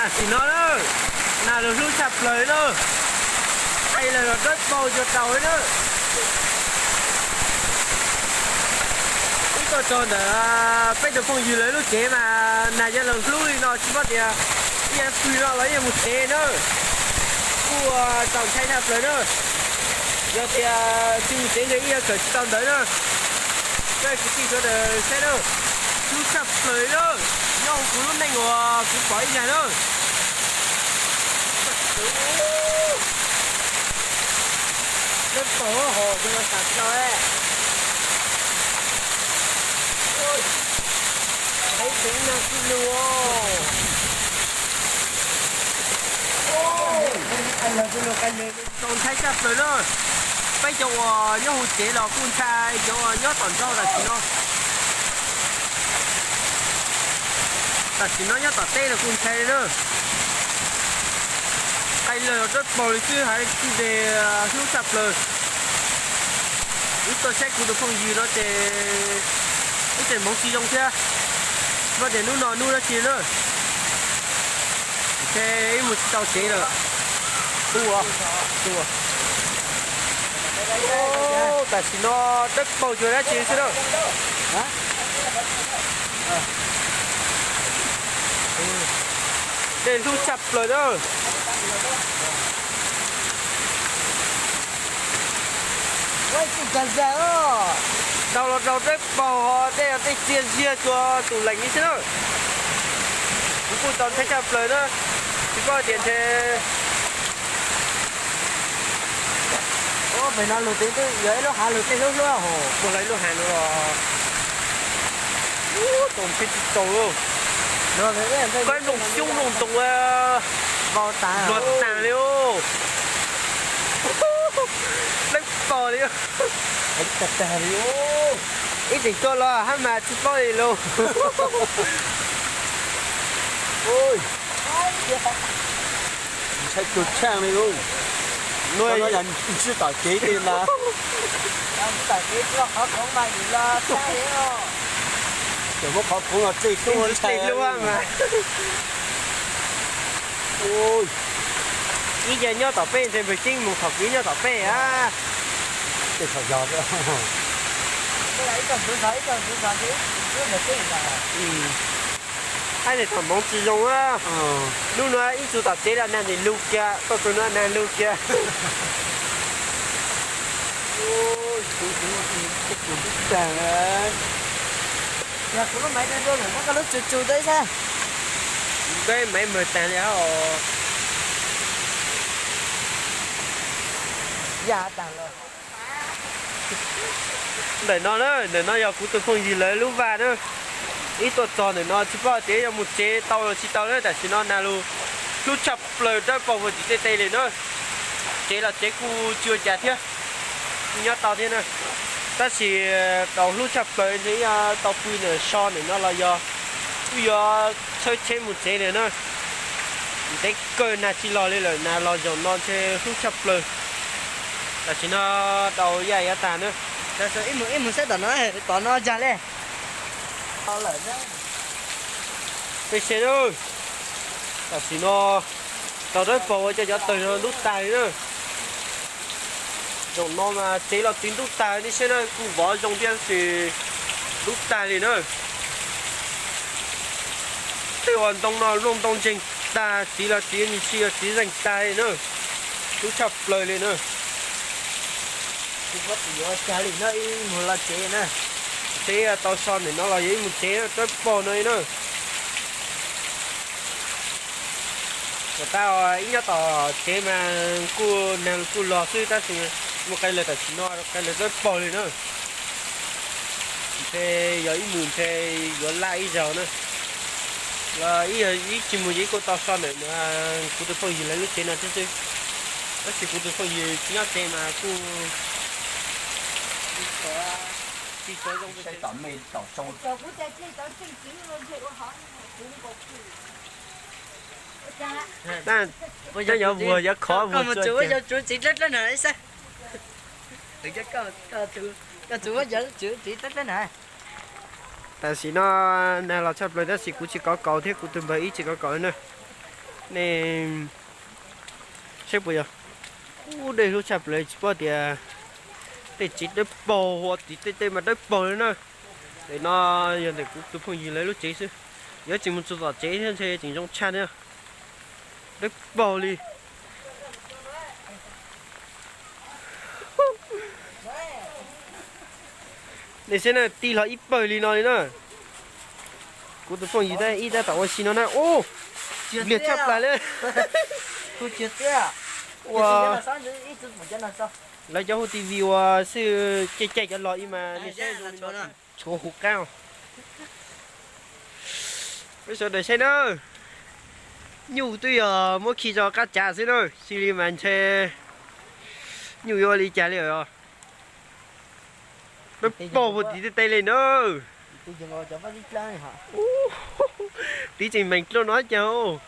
Tam sim no na, nag los hlub tshaj plaws na, hais los dawb paug cuag taus na. Wb tuaj txog ntawm peb tus phooj ywg lawv lub tsev mas nag yuav los hlub li no tsis paub tias ib yam pw no los ib yam mus tsev na. Kuj txaus ntshai tshaj plaws na. Yog tias tsis mus tsev ces ib yam kawm tsis tau ntawv na. Koj kwv tij sawv daws saib na, hlub tshaj plaws na, nyob hauv kuv lub neej uas kuv pom ib yam na. Dawb paug hos kuv no tas tsis tau. Txaus ntshai tshaj plaws na. Peb cov uas nyob hauv tsev los kuj ntshai, cov uas nyob tom ntej tam sim no, tam sim no nyob tom teb los kuj ntshai na. Hais los dawb paug li xwb hais kuj hlub tshaj plaws. Wb tuaj saib kuv tus phooj ywg no ces wb tseem hmoov tsis zoo thiab, tsis paub tias hnub no hnub dab tsi na. Ces wb mus tsis tau tsev lawm. Tam sim no dawb paug cuag dab tsi xwb na. Dej hlub tshaj plaws na. Daus los daus dawb paug hos dej los dej txias ziag cuag tus lees li xwb na. Kuv kuj txaus ntshai tshaj plaws na, tsis paub tias ntshe Pem no lug twb yog ib lub hav lug tej hlub hlub hos. Muaj lawv ib lub hav no los txaus ntshai tsis txaus li. Koj nplooj xyoob nplooj ntoo luag taag li. Dawb paug li. Ib txwm tuaj los hab mas tsis paub li lauj. Ntshai cuag tshaaj li lauj. Nuav yog ntsib tom kev tej mas. Cov muab qhov khoov los tseg hlub ntshai mas. Ib yam nyob tom peb ntshe npawg Ceeb mus thaum kuv nyob tom peb a. Tej thaum yog Hab tes thaum hmoov tsis zoo a. Hnub nuav ib txug tom tsev los nag ntawm lug kiag, tuaj txug nuav nag lug kiag. Kuv lub maiv tsu tsu tau sab. Peb maiv mawg taag li hab os. Ya taag lawm. Ntawm no na, ntawm no yog kuv tus phooj ywg lawv lub vaj na. Ib tuaj txog ntawm no tsis paub tias yuav mus tsev tau los tsis tau na, tam sim no nag lug hlub tshaj plaws dawb paug puag tim tej teg li na. Tsev los tsev kuj tsis ua cas thiab, nyob tau thiab na. Tab sis tau hlub tshaj plaws ntshe tau pw ntawm so ntawm no los yog kuj yuav tshawb tsheb mus tsev li na. Ntev kawg nag tsis los li lawm, nag los zaum no ntshe hlub tshaj plaws. Tam sim no tau yaj yav tag na. Ib mus saib tom no, tom no yag li. Peb saib na, tam sim no tau dawb paug ua cov cov tawg no ntub tag li na. Zaum no mas tsev los txiv ntub tag, nej saib na, kuj vov zoo thiab tab sis ntub tag li na. Tej uas ntoo no nplooj ntoo ntseeg tag, txiv los txiv, nws tsis yog txiv zeeg tag li na. Hlub tshaj plaws li na. Kuv pab tsis yuav ua cas li no, ib mus los tsev na. Tsev tau so ntawm no los yog ib mus tsev dawb paug no li na. Puas tab ib nyob tom tsev mas kuj nag kuj los xwb tab sis mus qee lawm tam sim no qee lawm dawb paug li na. Ntshe yog ib mus ntshe yuav laj ib zaug na. Los ib tsis mus yog ib kuj tau so ntawm kuv tus phooj ywg lawv lub tsev no thiab xwb. Tab sis kuv tus phooj ywg tsis nyob tsev mas kuj tsis tshua zoo. Cov nyuag vuag yuav khov vuag tsuag. Tam sim no nag los tshaj plaws tab sis kuv tsis kov kaus thiab kuv tus npawg ib tsis kov kaus na. Nej saib puas yog, ub, dej hlub tshaj plaws, tsis paub tias tej tsev dawb paug, ua tim tej tej mas dawb paug li na. Ntawm no yog ntawm kuv tus phooj ywg lawv lub tsev xwb, yuav tseem mus txog tom tsev thiab ntshe tseem zoo tshaj thiab, dawb paug li. Nej saib na, tij los ib pawg li no li na. Kuv tus phooj ywg ib tab tom ua si no na, ub, npliag tshaj plaws li. Ua, lawv cov hu T V ua xwb, caij caij cov los ib mas nej saib zoo li no, tshuav huv qab. Peb sawv daws saib na, nyuj twb yog muab khi rau qab tsav xwb na, xws li mas ntshe nyuj yuav ua li cas li os. Dawb paug puag tim tej tej li na. Tiv tseem meem dlua no cas. Yog,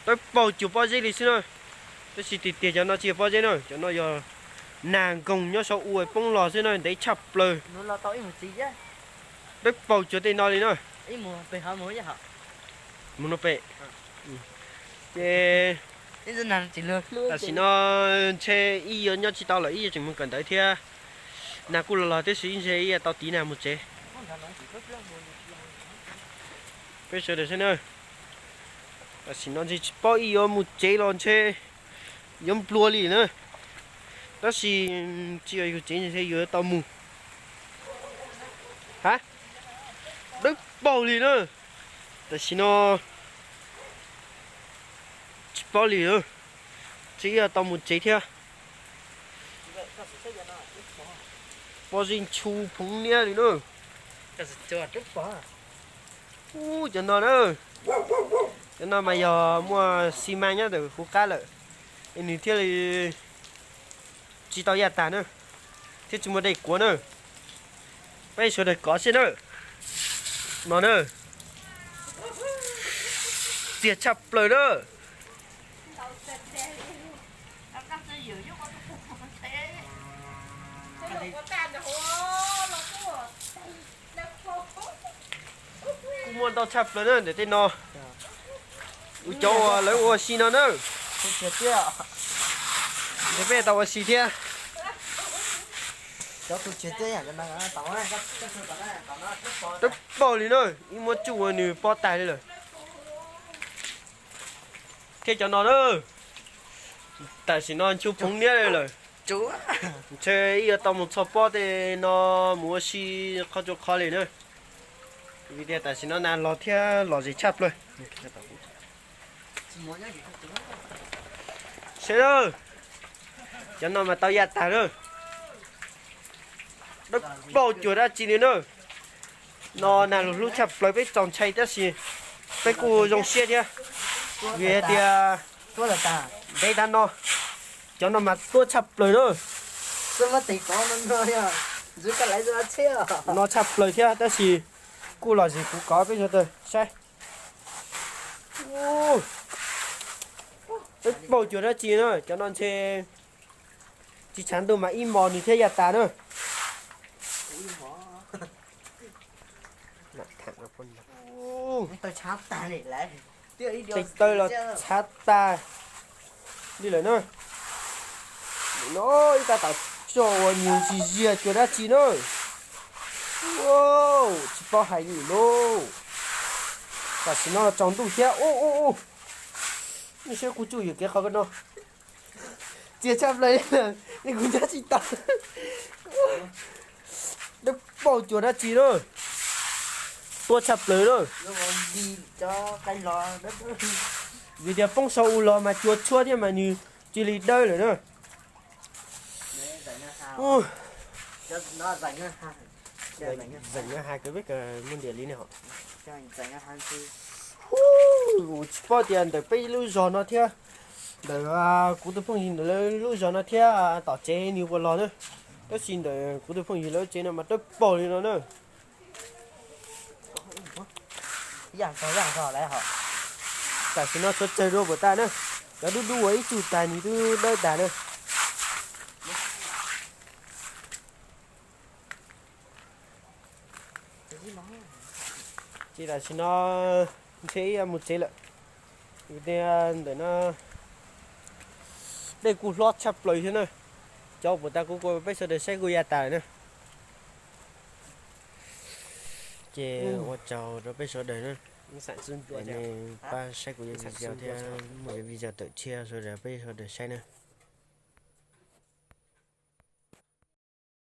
dawb paug cuag pob zeb li xwb na. Tab sis tiag tiag cov no tsis yog pob zeb na, cov no yog nag nkoog nyob saum ua poob los xwb na, ntev tshaj plaws. Dawb paug cuag tej no li na. Mus no pem. Ces tam sim no ntshe ib yuav nyob tsis tau lawm, ib yuav tseem mus kawm ntawv thiab. Nag kuj los los tib si, ib ntshe ib yuav tau tiv nag mus tsev. Peb sawv daws saib na, tam sim no ntshe tsis paub ib yuav mus tsev los ntshe yuav nplua li na. Tab sis tsis yog yus tsev ntshe yuav tau mus. Ha, dawb paug li na. Tam sim no tsis paub li, tsis yog tau mus tsev thiab. Pob zeb nchu phoov niab li na. Ub, cov no na, cov no mas yog muaj xi mas nyob ntawm huv qab lawm, es nws thiaj li tsis tau yaj tag na, thiab tsis muaj dej kuav na. Peb sawv daws kov seb na. No na, txiag tshaj plaws na. Kuj muaj ntau tshaj plaws na ntawm tej no. Kuv cov uas lawv ua si no na. Ntshe peb tau ua si thiab. Dawb paug li na, ib muab tsuj ua nws pob tag li lawm. Thiab cov no na, tam sim no nchu phoov niab li lawm. Ntshe ib yuav tau mus txhos pob tej no mus ua si qhov tsua qhov li na. Vim tias tam sim no nag los thiab los zem tshaj plaws. Seb, cov no mas tau yaj tag na. Dawb paug cuag dab tsi li na. No nag los hlub tshaj plaws peb txaus ntshai tab sis peb kuj zoo siab thiab. Vim hais tias ntev tag no, cov no mas tuab tshaj plaws na. No tshaj plaws thiab tab sis kuj los zem kuv kov peb sawv daws saib. Dawb paug cuag dab tsi na, cov no ntshe tsis tshav ntuj mas ib hmos nws thiaj yaj tas na. Tej taw los tshav tag li lawm na. No ib tab tom tso uas nws tsis ziag cuag dab tsi na. Tsis paub hais li lauj. Tam sim no tsaus ntuj thiab. Ub ub ub, nej saib kuv tsuj yuam kev qhov no. Txias tshaj plaws li lawm, nej kuv nyob tsis tau. Dawb paug cuag dab tsi na. Tuab tshaj plaws na. Vim tias poob saum u los mas cua tshuab thiab mas nws cia li dawb lawm na. Zem no hais kawg peb kawg muaj ntiam li ne ho. Tsis paub tias ntawm peb lub zos no thiab, ntawm kuv tus phooj ywg ntawm lub zos no thiab tom tsev nws puas los na. Tab sis ntawm kuv tus phooj ywg lawv tsev no mas dawb paug li no na. Tam sim no tshuav tsawg dua puas tas na. Cov dub dub uas ib txug tas nws twb dawb tas na. Ces tam sim no ntshe ib mus tsev lawm. Tias ntawm no dej kuj hlob tshaj plaws thiab na. Cov puas tas kuv kuv peb sawv daws saib kuj ya tas na. Ces ua tsaug rau peb sawv daws na. Pab saib kuv video thiab muaj video tawm tshiab sawv daws peb sawv daws saib na.